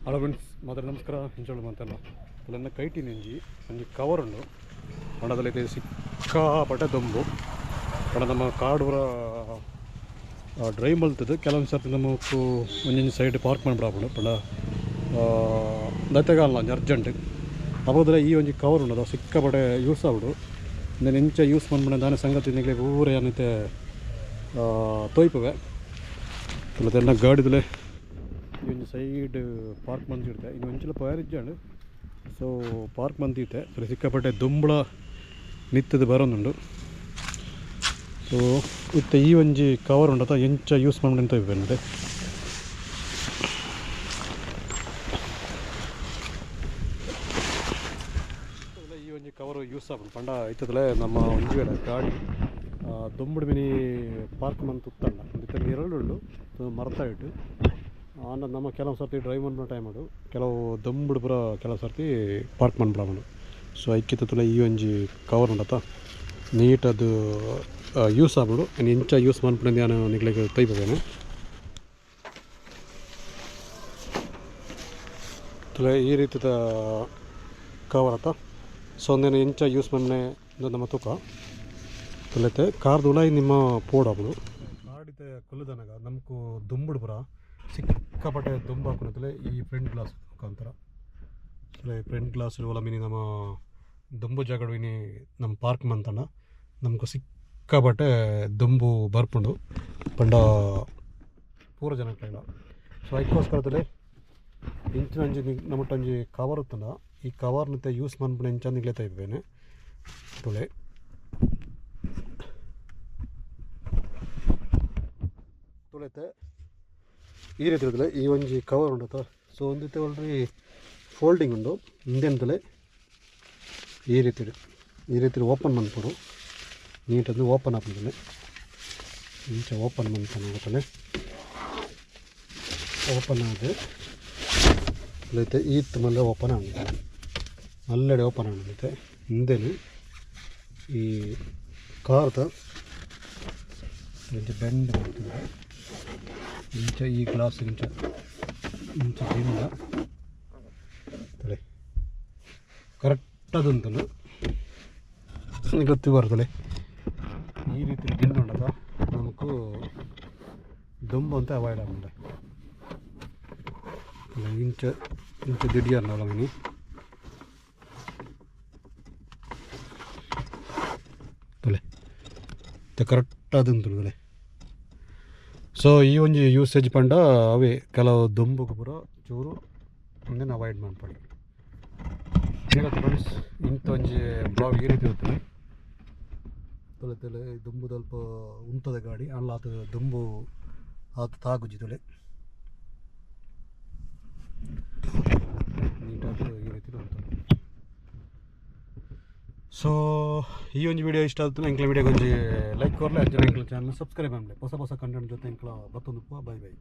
Hello friends, ಮಾತ್ರ ನಮಸ್ಕಾರ. ಇಂಚೋಳು ಮಂತಲ್ಲ ಅಲ್ಲನ್ನ ಕೈಟಿನ ಒಂಜಿ ಒಂಜಿ ಕವರ್ ಉಂಡು. ಪಂಡದಲ್ಲಿ ಸಿಕ್ಕಾಪಟ್ಟೆ ದೊಂಬು. ಪಂಡ ನಮ್ಮ ಕಾಡು ಪೂರ ಡ್ರೈ ಮಲ್ತದ್ದು. ಕೆಲವೊಂದು ಸರ್ತಿ ನಮಕ್ ಒಂಜೊಂಜಿ ಸೈಡ್ ಪಾರ್ಕ್ ಮಾಡ್ಬಿಡಾಪುಂಡು. ಪಂಡ ದತ್ತೆಗಾಲ ಒಂಜಿ ಅರ್ಜೆಂಟ್ ಅಪೋದಲ ಈ ಒಂಜಿ ಕವರ್ ಉಂಡು, ಅದು ಸಿಕ್ಕಾಪಟ್ಟೆ ಯೂಸ್ ಆವಡು. ಇಂದೆನ್ ಎಂಚ ಯೂಸ್ ಮನ್ಪುಂಡ ದಾನೆ ಸಂಗತಿ ನಿಕ್ಲೆಗ್ ಪೂರ ಯಾನಿತ್ತೆ ತೋಯ್ಪುವೆ. ತುಲತೆನ್ನ ಗಾಡಿದಲೆ ಈ ಒಂಜಿ ಸೈಡ್ ಪಾರ್ಕ್ ಮಂತಿಡ್ತೆ. ಇನ್ನು ಒಂಚಿಲ ಪೋಯರ್ ಇಜ್ಜಾಂಡ್. ಸೊ ಪಾರ್ಕ್ ಮಂತಿತ್ತೆ. ಸಿಕ್ಕಾಪಟ್ಟೆ ದುಂಬುಳ ನಿತ್ತದ ಬರೋದುಂಡು. ಸೊ ಇತ್ತೆ ಈ ಒಂಜಿ ಕವರ್ ಉಂಡತ ಎಂಚ ಯೂಸ್ ಮನ್ಪುಂಡ ತೋಯ್ಪುವೆ. ಈ ಒಂಜಿ ಕವರ್ ಯೂಸ್ ಆಪುಂಡು ಪಂಡ ಇತ್ತದಲೆ ನಮ್ಮ ಒಂಜಿ ವೇಳೆ ಗಾಡಿ ದೊಂಬುಡು ಮಿನಿ ಪಾರ್ಕ್ ಮಂತ್ ಉತ್ತಂಡ ಇತ್ತೆ ನಿರಳುಂಡು ಮರತ ಇಟ್ಟು ಆಂಡ ನಮ್ಮ ಕೆಲವು ಸರ್ತಿ ಡ್ರೈವ್ ಮನ್ಪುನ ಟೈಮ್ ಉಂಡು. ಕೆಲವು ದೊಂಬುಡು ಪೂರ ಕೆಲವು ಸರ್ತಿ ಪಾರ್ಕ್ ಮನ್ಪುನ. ಸೊ ಐಕ್ಕಿತ್ತುಲ ಈ ಒಂಜಿ ಕವರ್ ಉಂಡತ ನೀಟ್ ಅದು ಯೂಸ್ ಆಪುಂಡು. ಎಂಚ ಯೂಸ್ ಮನ್ಪುಂಡು ಯಾನ್ ನಿಕ್ಲೆಗ್ ತೋಯ್ಪುವೆನ್. ತುಲೆ ಈ ರೀತಿದ ಕವರ್ ಅತ. ಸೊ ಉಂದೆನ್ ಎಂಚ ಯೂಸ್ ಮನ್ಪುನೆ ನಮ್ಮ ತೂಕ ತುಲೆತೆ ಕಾರ್ದ ಉಲಾಯಿ ನಿಮ್ಮ ಪೋಡಾಪುಂಡು. ಗಾಡಿದ ಕುಲ್ಲುದನಗ ನಮಕು ದುಂಬುಡು ಪೂರ ಸಿಕ್ಕಾಪಟ್ಟೆ ದುಂಬು ಹಾಕುನತಲೆ ಈ ಫ್ರಂಟ್ ಗ್ಲಾಸ್ ಮುಖಾಂತರ. ತುಲೆ ಫ್ರಂಟ್ ಗ್ಲಾಸ್ ಒಲ ಮಿನಿ ನಮ್ಮ ದುಂಬು ಜಾಗಡ್ ಇನಿ ನಮ್ಮ ಪಾರ್ಕ್ ಮಂತಂಡ ನಮಕು ಸಿಕ್ಕಾಪಟ್ಟೆ ದುಂಬು ಬರ್ಪುಂಡು ಪಂಡ ಪೂರ ಜನಕ್ಲೆಗ್ಲ. ಸೊ ಐಕ್ಕೋಸ್ಕರ ತುಲೆ ಇಂಚಿನ ಒಂಜಿ ನಮಟ್ ಒಂಜಿ ಕವರ್ ಉತ್ತುಂಡ. ಈ ಕವರ್ನತೆ ಯೂಸ್ ಮನ್ಪುನ ಎಂಚ ನಿಕ್ಲೆ ತೋಯ್ಪುವೆನ್. ತುಲೆ ತುಲೆತೆ ಈ ರೀತಿ ಇರ್ತದೆ ಈ ಒಂಜಿ ಕವರ್ ಉಂಡತ. ಸೊ ಒಂದಿತ್ತೆ ಒಲ್ರಿ ಫೋಲ್ಡಿಂಗ್ ಉಂಡು. ಇಂದೆಂತಲೇ ಈ ರೀತಿ ಈ ರೀತಿ ಓಪನ್ ಮನ್ಪೊಡು. ನೀಟನ್ನು ಓಪನ್ ಆಪುಂಡು. ಇಂಚ ಓಪನ್ ಮನ್ಪುನ ಓಪನ್ ಆದ್ ತುಲೆತೆ ಈತ್ ಮಲ್ಲ ಓಪನ್ ಆಂಡ್ ಮಲ್ಲಡೆ ಓಪನ್ ಆಂಡ್ ಇಂದೆನ್ ಈ ಕಾರ್ದ ಒಂಜಿ ಬೆಂಡ್ ಮಲ್ತುಂಡು. ಇಂಚ ಈ ಗ್ಲಾಸ್ ಇಂಚ ಇಂಚ ದಿಂಡ ತುಲೆ ಕರೆಕ್ಟ್ ಅದುಂತುಂಡು. ಗೊತ್ತಿ ಬರ್ತಲೆ ಈ ರೀತಿ ದಿಂಡ ಉಂಡತ ನಮಕು ದುಂಬು ಅಂತ ಅವಾಯ್ಡ್ ಆಪುಂಡು. ಇಂಚ ಇಂಚ ದಿಡಿಯರ್ನವಲ ಮಿನಿ ತುಲೆ ಕರೆಕ್ಟ್ ಅದುಂತುಂಡು ತುಲೆ. ಸೊ ಈ ಒಂಜಿ ಯೂಸೇಜ್ ಪಂಡ ಅವೇ ಕೆಲವು ದುಂಬುಗು ಪೂರ ಚೂರು ಉಂದೆನ್ ಅವಾಯ್ಡ್ ಮನ್ಪೊಲಿ. ಫ್ರೆಂಡ್ಸ್, ಇಂತ ಒಂಜಿ ಬ್ಲಾಗ್ ಈ ರೀತಿ ಇರ್ತದೆ. ತುಲೆ ತುಲೆ ದುಂಬು ದಲ್ಪ ಉಂತದ ಗಾಡಿ ಅಲ್ಲ ಆತ ದುಂಬು ಆತ ತಾಗುಜಿ ತುಲೆ ನೀಟಾಗಿ ಈ ರೀತಿ ಉಂಟು. ಸೊ ಈ ಒಂಜಿ ವಿಡಿಯೋ ಇಷ್ಟ ಆಯ್ತು ಎಂಕ್ಲ ವಿಡಿಯೋಗೆ ಒಂಜಿ ಲೈಕ್ ಕೊರ್ಲೆ, ಅಂಚನೆ ಎಂಕ್ಲ ಚಾನಲ್ ಸಬ್ಸ್ಕ್ರೈಬ್ ಮನ್ಪುಲೆ. ಹೊಸ ಹೊಸ ಕಂಟೆಂಟ್ ಜೊತೆ ಎಂಕ್ಲ ಬತ್ತೊಂದು. Bye bye.